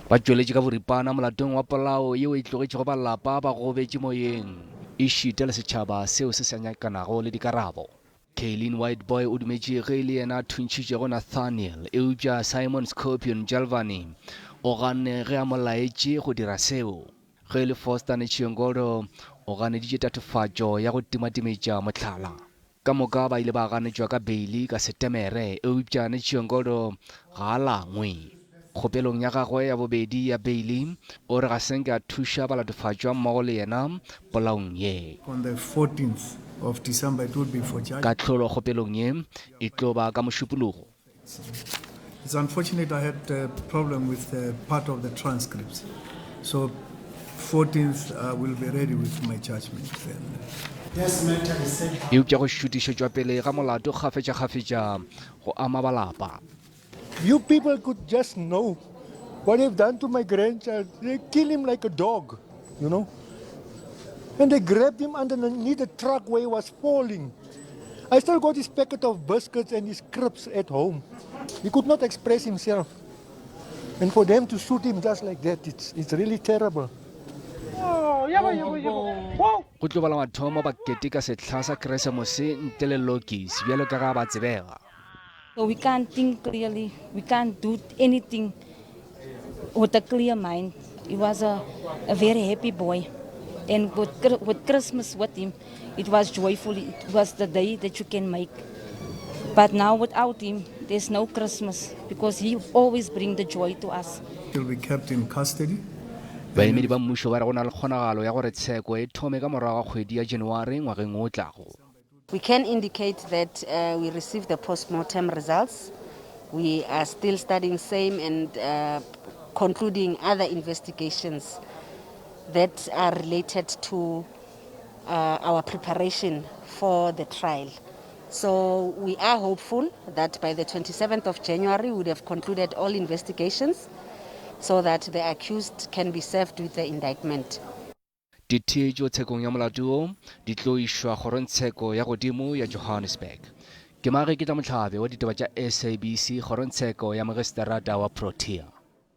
Ba tšweletše ka boripana molatong wa polao yeo e tlogetšego ba lapa ba gobetše moyeng, ešita le setšhaba seo se sa nyakanago le dikarabo. Kaylin Whiteboy o dumetše ge e le yena a thuntšhitšego Nathaniel, eupša Simon Scorpion Njalvani o ganne ge a mo laetše go dira seo. Ge e le Foster Netshiongolo o ganeditše tatofatšo ya go timatimetša mohlala. Ka moka ba ile ba ganetšwa ka beili ka Setemere, eupša Netshiongolo ga a langwe. Kgopelong ya gagwe ya bobedi ya beili, o re ga se nke a thuša balatofatšwa mmogo le yena polaong ye. On the 14th of December it will be for judgment. Kahlolo kgopelong ye e tlo ba ka Mošupologo. It's unfortunate I had a problem with uh, part of the transcripts. So 14th I will be ready with my judgment then. This matter is set Eupša go šutišetšwa pele ga molato kgafetšakgafetša go ama ba lapa. You people could just know what they've done to my grandchild. They kill him like a dog, you know. And they grabbed him underneath the truck where he was falling. I still got his packet of biscuits and his crisps at home. He could not express himself. And for them to shoot him just like that, it's, it's really terrible. Go tlo ba la mathomo ba keteka sehla sa Keresemose ntle le Lokis bjalo ka ga ba tsebega. So we can't think clearly, we can't do anything with a clear mind. He was a, a very happy boy. And with, with Christmas with him, it was joyful. It was the day that you can make. But now without him, there's no Christmas because he always bring the joy to us. He'll be kept in custody. Baemedi ba mmušo ba re go na le kgonagalo ya gore tsheko e thome ka morago ga kgwedi ya January ngwageng o tlago. We can indicate that uh, we received the post-mortem results. We are still studying same and uh, concluding other investigations that are related to uh, our preparation for the trial. So we are hopeful that by the 27th of January we would have concluded all investigations so that the accused can be served with the indictment. Ditheetšo tshekong ya molato wo di tlo išwa Kgorongtsheko ya Godimo ya Johannesburg. Ke Mageketla Mohlabe wa ditaba tša SABC, Kgorongtsheko ya Magiseterata wa Protea.